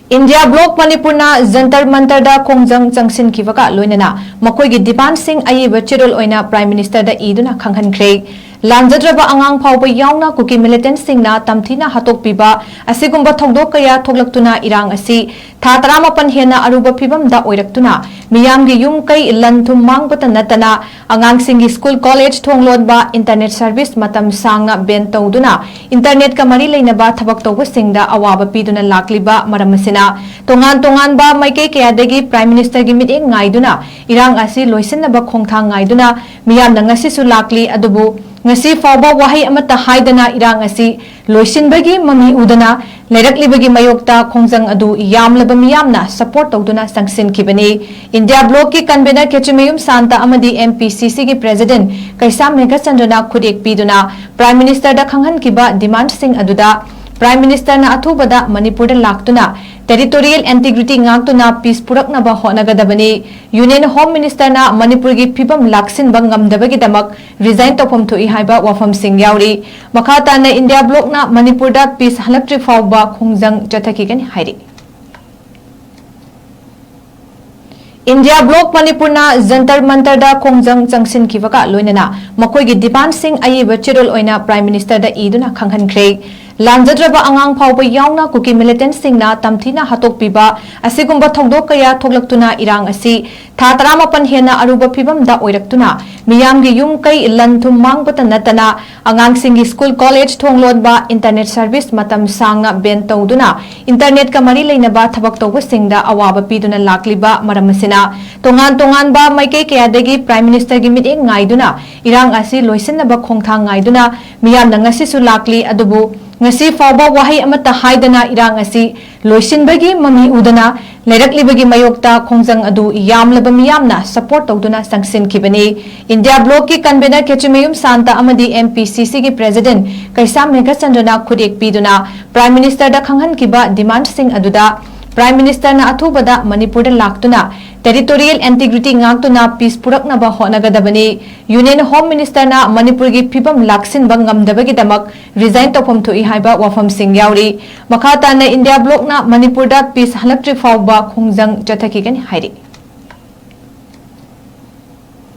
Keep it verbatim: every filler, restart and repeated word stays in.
India block ꯃꯅꯤꯄꯨꯔꯅ ꯖꯟꯇꯔ ꯃꯟꯇꯔꯗ ꯈꯣꯡꯖꯪ ꯆꯪꯁꯤꯟꯈꯤꯕꯒ ꯂꯣꯏꯅꯅ ꯃꯈꯣꯏꯒꯤ ꯗꯤꯃꯥꯟꯁꯤꯡ ꯑꯏꯕ ꯆꯦꯔꯣꯜ ꯑꯣꯏꯅ ꯄ꯭ꯔꯥꯏꯝ ꯃꯤꯅꯤꯁꯇꯔꯗ ꯏꯗꯨꯅ ꯈꯪꯍꯟꯈ꯭ꯔꯦ꯫ ꯂꯥꯟꯖꯗ꯭ꯔꯕ ꯑꯉꯥꯡ ꯐꯥꯎꯕ ꯌꯥꯎꯅ ꯀꯨꯀꯤ ꯃꯤꯂꯤꯇꯦꯟꯠꯁꯤꯡꯅ ꯇꯝꯊꯤꯅ ꯍꯥꯠꯇꯣꯛꯄꯤꯕ ꯑꯁꯤꯒꯨꯝꯕ ꯊꯧꯗꯣꯛ ꯀꯌꯥ ꯊꯣꯛꯂꯛꯇꯨꯅ ꯏꯔꯥꯡ ꯑꯁꯤ ꯊꯥ ꯇꯔꯥꯃꯥꯄꯟ ꯍꯦꯟꯅ ꯑꯔꯨꯕ ꯐꯤꯕꯝꯗ ꯑꯣꯏꯔꯛꯇꯨꯅ ꯃꯤꯌꯥꯝꯒꯤ ꯌꯨꯝ ꯀꯩ ꯂꯟ ꯊꯨꯝ ꯃꯥꯡꯕꯇ ꯅꯠꯇꯅ ꯑꯉꯥꯡꯁꯤꯡꯒꯤ ꯁ꯭ꯀꯨꯜ ꯀꯣꯂꯦꯖ ꯊꯣꯡ ꯂꯣꯟꯕ, ꯏꯟꯇꯔꯅꯦꯠ ꯁꯔꯚꯤꯁ ꯃꯇꯝ ꯁꯥꯡꯅ ꯕꯦꯟ ꯇꯧꯗꯨꯅ ꯏꯟꯇꯔꯅꯦꯠꯀ ꯃꯔꯤ ꯂꯩꯅꯕ ꯊꯕꯛ ꯇꯧꯕꯁꯤꯡꯗ ꯑꯋꯥꯕ ꯄꯤꯗꯨꯅ ꯂꯥꯛꯂꯤꯕ ꯃꯔꯝ ꯑꯁꯤꯅ ꯇꯣꯉꯥꯟ ꯇꯣꯉꯥꯟꯕ ꯃꯥꯏꯀꯩ ꯀꯌꯥꯗꯒꯤ ꯄ꯭ꯔꯥꯏꯝ ꯃꯤꯅꯤꯁꯇꯔꯒꯤ ꯃꯤꯠꯌꯦꯡ ꯉꯥꯏꯗꯨꯅ ꯏꯔꯥꯡ ꯑꯁꯤ ꯂꯣꯏꯁꯤꯟꯅꯕ ꯈꯣꯡꯊꯥꯡ ꯉꯥꯏꯗꯨꯅ ꯃꯤꯌꯥꯝꯅ ꯉꯁꯤꯁꯨ ꯂꯥꯛꯂꯤ꯫ ꯑꯗꯨꯕꯨ ꯉꯁꯤ ꯐꯥꯎꯕ ꯋꯥꯍꯩ ꯑꯃꯠꯇ ꯍꯥꯏꯗꯅ ꯏꯔꯥꯡ ꯑꯁꯤ ꯂꯣꯏꯁꯤꯟꯕꯒꯤ ꯃꯃꯤ ꯎꯗꯅ ꯂꯩꯔꯛꯂꯤꯕꯒꯤ ꯃꯥꯌꯣꯛꯇ ꯈꯣꯡꯖꯪ ꯑꯗꯨ ꯌꯥꯝꯂꯕ ꯃꯤꯌꯥꯝꯅ ꯁꯄꯣꯔꯠ ꯇꯧꯗꯨꯅ ꯆꯪꯁꯤꯟꯈꯤꯕꯅꯤ꯫ ꯏꯟꯗꯤꯌꯥ ꯕ꯭ꯂꯣꯛꯀꯤ ꯀꯟꯚꯦꯅꯔ ꯈꯦꯆꯨꯃꯌꯨꯝ ꯁꯥꯟꯇ ꯑꯃꯗꯤ ꯑꯦꯝ ꯄꯤ ꯁꯤ ꯁꯤꯒꯤ ꯄ꯭ꯔꯦꯁꯤꯗꯦꯟꯠ ꯀꯩꯁꯥꯝ ꯃꯦꯘꯆꯟꯗ꯭ꯔꯅ ꯈꯨꯠꯌꯦꯛ ꯄꯤꯗꯨꯅ ꯄ꯭ꯔꯥꯏꯝ ꯃꯤꯅꯤꯁꯇꯔꯗ ꯈꯪꯍꯟꯈꯤꯕ ꯗꯤꯃꯥꯟꯁꯤꯡ ꯑꯗꯨꯗ ꯄ꯭ꯔꯥꯏꯝ ꯃꯤꯅꯤꯁꯇꯔꯅ ꯑꯊꯨꯕꯗ ꯃꯅꯤꯄꯨꯔꯗ ꯂꯥꯛꯇꯨꯅ ꯇꯦꯔꯤꯇꯣꯔꯤꯌꯦꯜ ꯏꯟꯇꯤꯒ꯭ꯔꯤꯇꯤ ꯉꯥꯛꯇꯨꯅ ꯄꯤꯁ ꯄꯨꯔꯛꯅꯕ ꯍꯣꯠꯅꯒꯗꯕꯅꯤ꯫ ꯌꯨꯅꯤꯌꯟ ꯍꯣꯝ ꯃꯤꯅꯤꯁꯇꯔꯅ ꯃꯅꯤꯄꯨꯔꯒꯤ ꯐꯤꯕꯝ ꯂꯥꯛꯁꯤꯟꯕ ꯉꯝꯗꯕꯒꯤꯗꯃꯛ ꯔꯤꯖꯥꯏꯟ ꯇꯧꯐꯝ ꯊꯣꯛꯏ ꯍꯥꯏꯕ ꯋꯥꯐꯝꯁꯤꯡ ꯌꯥꯎꯔꯤ꯫ ꯃꯈꯥ ꯇꯥꯅ ꯏꯟꯗꯤꯌꯥ ꯕ꯭ꯂꯣꯛꯅ ꯃꯅꯤꯄꯨꯔꯗ ꯄꯤꯁ ꯍꯜꯂꯛꯇ꯭ꯔꯤ ꯐꯥꯎꯕ ꯈꯣꯡꯖꯪ ꯆꯠꯊꯈꯤꯒꯅꯤ ꯍꯥꯏꯔꯤ꯫ ꯏꯟꯗꯤꯌꯥ ꯕ꯭ꯂꯣꯛ ꯃꯅꯤꯄꯨꯔꯅ ꯖꯟꯇꯔ ꯃꯟꯇꯔꯗ ꯈꯣꯡꯖꯪ ꯆꯪꯁꯤꯟꯈꯤꯕꯒ ꯂꯣꯏꯅꯅ ꯃꯈꯣꯏꯒꯤ ꯗꯤꯃꯥꯟꯁꯤꯡ ꯑꯏꯕ ꯆꯦꯔꯣꯜ ꯑꯣꯏꯅ ꯄ꯭ꯔꯥꯏꯝ ꯃꯤꯅꯤꯁꯇꯔꯗ ꯏꯗꯨꯅ ꯈꯪꯍꯟꯈ꯭ꯔꯦ꯫ ꯂꯥꯟꯖꯗ꯭ꯔꯕ ꯑꯉꯥꯡ ꯐꯥꯎꯕ ꯌꯥꯎꯅ ꯀꯨꯀꯤ ꯃꯤꯂꯤꯇꯦꯟꯠꯁꯤꯡꯅ ꯇꯝꯊꯤꯅ ꯍꯥꯠꯇꯣꯛꯄꯤꯕ ꯑꯁꯤꯒꯨꯝꯕ ꯊꯧꯗꯣꯛ ꯀꯌꯥ ꯊꯣꯛꯂꯛꯇꯨꯅ ꯏꯔꯥꯡ ꯑꯁꯤ ꯊꯥ ꯇꯔꯥꯃꯥꯄꯟ ꯍꯦꯟꯅ ꯑꯔꯨꯕ ꯐꯤꯕꯝꯗ ꯑꯣꯏꯔꯛꯇꯨꯅ ꯃꯤꯌꯥꯝꯒꯤ ꯌꯨꯝ ꯀꯩ ꯂꯟ ꯊꯨꯝ ꯃꯥꯡꯕꯇ ꯅꯠꯇꯅ ꯑꯉꯥꯡꯁꯤꯡꯒꯤ ꯁ꯭ꯀꯨꯜ ꯀꯣꯂꯦꯖ ꯊꯣꯡ ꯂꯣꯟꯕ, ꯏꯟꯇꯔꯅꯦꯠ ꯁꯔꯚꯤꯁ ꯃꯇꯝ ꯁꯥꯡꯅ ꯕꯦꯟ ꯇꯧꯗꯨꯅ ꯏꯟꯇꯔꯅꯦꯠꯀ ꯃꯔꯤ ꯂꯩꯅꯕ ꯊꯕꯛ ꯇꯧꯕꯁꯤꯡꯗ ꯑꯋꯥꯕ ꯄꯤꯗꯨꯅ ꯂꯥꯛꯂꯤꯕ ꯃꯔꯝ ꯑꯁꯤꯅ ꯇꯣꯉꯥꯟ ꯇꯣꯉꯥꯟꯕ ꯃꯥꯏꯀꯩ ꯀꯌꯥꯗꯒꯤ ꯄ꯭ꯔꯥꯏꯝ ꯃꯤꯅꯤꯁꯇꯔꯒꯤ ꯃꯤꯠꯌꯦꯡ ꯉꯥꯏꯗꯨꯅ ꯏꯔꯥꯡ ꯑꯁꯤ ꯂꯣꯏꯁꯤꯟꯅꯕ ꯈꯣꯡꯊꯥꯡ ꯉꯥꯏꯗꯨꯅ ꯃꯤꯌꯥꯝꯅ ꯉꯁꯤꯁꯨ ꯂꯥꯛꯂꯤ꯫ ꯑꯗꯨꯕꯨ ꯉꯁꯤ ꯐꯥꯎꯕ ꯋꯥꯍꯩ ꯑꯃꯠꯇ ꯍꯥꯏꯗꯅ ꯏꯔꯥꯡ ꯑꯁꯤ ꯂꯣꯏꯁꯤꯟꯕꯒꯤ ꯃꯃꯤ ꯎꯗꯅ ꯂꯩꯔꯛꯂꯤꯕꯒꯤ ꯃꯥꯌꯣꯛꯇ ꯈꯣꯡꯖꯪ ꯑꯗꯨ ꯌꯥꯝꯂꯕ ꯃꯤꯌꯥꯝꯅ ꯁꯄꯣꯔꯠ ꯇꯧꯗꯨꯅ ꯆꯪꯁꯤꯟꯈꯤꯕꯅꯤ꯫ ꯏꯟꯗꯤꯌꯥ ꯕ꯭ꯂꯣꯛꯀꯤ ꯀꯟꯚꯦꯅꯔ ꯈꯦꯆꯨꯃꯌꯨꯝ ꯁꯥꯟꯇ ꯑꯃꯗꯤ ꯑꯦꯝ ꯄꯤ ꯁꯤ ꯁꯤꯒꯤ ꯄ꯭ꯔꯦꯁꯤꯗꯦꯟꯠ ꯀꯩꯁꯥꯝ ꯃꯦꯘꯆꯟꯗ꯭ꯔꯅ ꯈꯨꯠꯌꯦꯛ ꯄꯤꯗꯨꯅ ꯄ꯭ꯔꯥꯏꯝ ꯃꯤꯅꯤꯁꯇꯔꯗ ꯈꯪꯍꯟꯈꯤꯕ ꯗꯤꯃꯥꯟꯁꯤꯡ ꯑꯗꯨꯗ Prime Ministerꯅ ꯑꯊꯨꯕꯗ ꯃꯅꯤꯄꯨꯔꯗ ꯂꯥꯛꯇꯨꯅ territorial integrity ꯉꯥꯛꯇꯨꯅ peace ꯄꯨꯔꯛꯅꯕ ꯍꯣꯠꯅꯒꯗꯕꯅꯤ꯫ Union Home Ministerꯅ ꯃꯅꯤꯄꯨꯔꯒꯤ ꯐꯤꯕꯝ ꯂꯥꯛꯁꯤꯟꯕ ꯉꯝꯗꯕꯒꯤꯗꯃꯛ resign ꯇꯧꯐꯝ ꯊꯣꯛꯏ ꯍꯥꯏꯕ ꯋꯥꯐꯝꯁꯤꯡ ꯌꯥꯎꯔꯤ꯫ ꯃꯈꯥ ꯇꯥꯅ India Blocꯅ ꯃꯅꯤꯄꯨꯔꯗ peace ꯍꯜꯂꯛꯇ꯭ꯔꯤ ꯐꯥꯎꯕ ꯈꯣꯡꯖꯪ ꯆꯠꯊꯈꯤꯒꯅꯤ ꯍꯥꯏꯔꯤ꯫